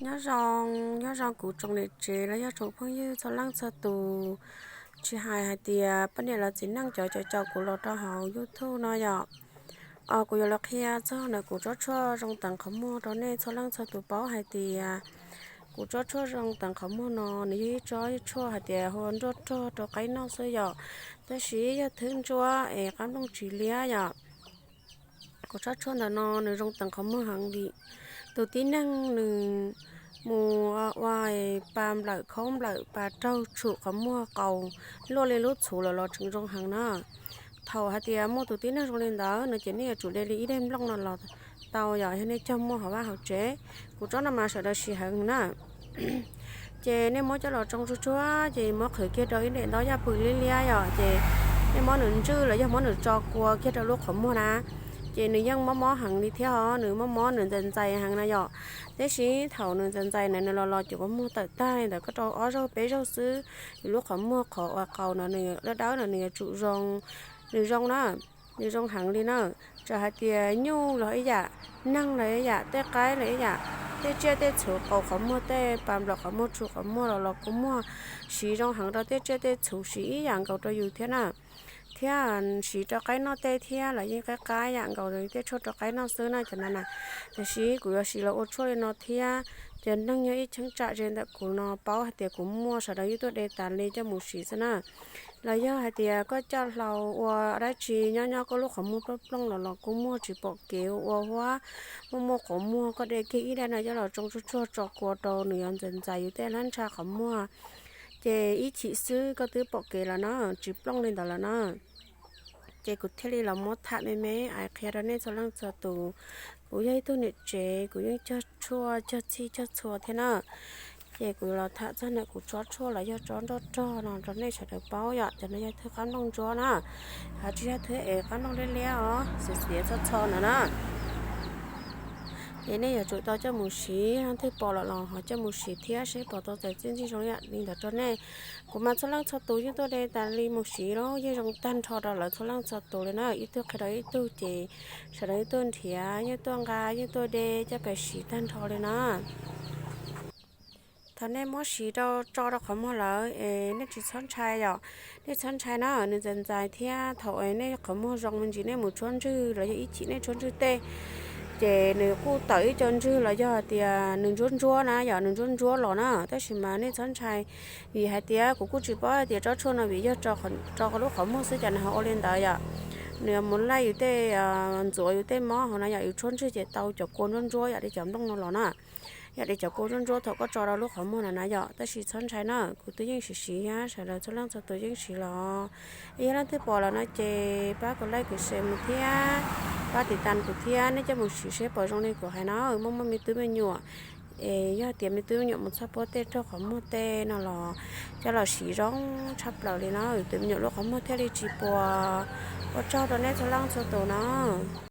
Nyob zoo, nyob zoo kuv tsoom niam tsev los yog tsoom phooj ywg txhua leej txhua tus, tsis hais hais tias poj niam los txiv neej cov caum kuv los rau hauv YouTube no yom. Kuv yuav los qhia txog ntawm kuv tsob tshuaj zoo teev qhov muag rau nej txhua leej txhua tus paub hais tias kuv tsob tshuaj zoo teev qhov muag no nws yog ib tsob tshuaj hais tias hu ua nruaj rog rau qaib noj xwb yom, tab sis yog thwb ntsuab es qab nplooj tsis liab yom. Kuv tsob tshuaj ntawm no nws zoo teev qhov muag heev li. Tus tib neeg nws mus ua pa nplawm khaub nplawm pa raug tshum qhov muag qaus luaj li lub txhuv lawm los tseem zoo heev na. Thaum hais tias muaj tus tib neeg zoo li ntawd no ces nej yuav tsum de li ib daim nplooj no los tau yom, yog nej cog muaj hauv vaj hauv tsev. Kuv tsob no mas sawv daws siv heev na. Ces nej muab coj los tsoo tsuag tsuag ces muab qhwv kiag rau ib daim ntaub yaj pw liab liab yom, ces nej muab nws ntswj los yog muab nws tso kua kiag rau lub qhov muag na, ces nws yeej mob mob heev li thiab os, nws mob mob nws ntxais ntxais heev na yom. Tab sis thaum nws ntxais ntxais na nws los los ces kua muag tawm tag li ntawd koj rau ob zaug peb zaug xwb, yus lub qhov muag qhov uas qaus no nws dawb dawb no nws yuav tsum zoo, nws zoo na, nws zoo heev li na. Txawm hais tias nyuj los ib yam, neeg los ib yam, tej qaib los ib yam, tej tsiaj tej txhu qaus qhov muag, tej pa nplawm qhov muag, tshum qhov muag los los kua muag, siv zoo heev rau tej tsiaj tej txhu siv ib yam nkaus rau yus thiab na. Thiab siv rau qaib noj tej thiab los yeej qab qab yam nkaus tej tshuaj rau qaib noj xwb na cov no na. Tiam sis kuv yuav siv los ua tshuaj li no thiab, cov neeg nyob ib cheeb tsam ze ntawm kuv no paub hais tias kuv muaj sawv daws yeej tuaj de tas li coj mus siv xwb na. Los yog hais tias koj coj hlau ua dab tsi nyob nyob koj lub qhov muag plooj plooj los los kua muag tsis pom kev ua huab, muaj muaj qhov muag koj de kiag ib daim no coj los tsoo tsuag tsuag tso kua rau nws yuav ntxais ntxais yus tej hlab ntsha qhov muag, ces ib chim xwb koj twb pom kev lawm na, tsis plooj li ntawd lawm na. Ces kuv thiaj li los muab tham me me ais qhia rau nej txhua leej txhua tus. Kuv yog ib tug niam tsev, kuv yeej cog tshuaj cog txhij cog txhua thiab na. Ces kuv los tham txog ntawm kuv tsob tshuaj los yog tsob nroj rog no rau nej sawv daws paub yom. Cov no yog thwb qab nplooj ntsuab na, ho tsis yog thwb es qab nplooj liab liab os, xiav xiav txho txho ntawd na. Ces nej yuav tsum tau coj mus siv, leej twg pom lawm los ho coj mus siv thiab seb pom tau txais txiaj ntsig zoo yam li ntawd rau nej. Kuv mas txhua leej txhua tus yeej tuaj de tas li mus siv los yeej zoo tag nrho rau lawv txhua leej txhua tus li na. Ib tug qhia rau ib tug ces sawv daws yeej tuaj nrhiav, yeej tuaj nqa, yeej tuaj de coj pes siv tag nrho li na. Thaum nej muab siv rau tso rau qhov muag lawm es nej tsis txhob ntshai yom. Nej txhob ntshai na, nws ntxais ntxais thiab thaum nej qhov muag zoo me ntsis nej mus tshuab ntswg los yog ib chim nej tshuab ntswg tej, ces nws kuj tawm ib co ntswg los yog hais tias nws ntsuab ntsuab na yom, nws ntsuab ntsuab los na. Tab sis mas nej txhob ntshai, vim hais tias kuv kuj tsis paub hais tias tsob tshuaj no vim yog rau lub qhov muag xwb cas nws ho ua li ntawd yom. Nws mus laij yus tej, ntxuav yus tej mob hauv na yom, yus tshuab ntswg ces tau cov kua ntsuab ntsuab yam li cov nplooj no los na. Yam li cov kua ntsuab ntsuab thaum koj tso rau lub qhov muag na na yom. Tab sis txhob ntshai na, kuv twb yeej siv siv thiab sawv daws txhua leej txhua tus yeej siv los. Yog leej twg pom lawm no ces pab kuv like kuv share mus thiab pab tiv tas kuv thiab, nej coj mus siv seb puas zoo li kuv hais no, muaj muaj me tub me nyuam es yog tias me tub me nyuam mus txhoj puab tej raug qhov muag tej no los coj los siv zoo tshaj plaws li no, tus me nyuam lub qhov muag thiaj li tsis puas. Ua tsaug rau nej txhua leej txhua tus no.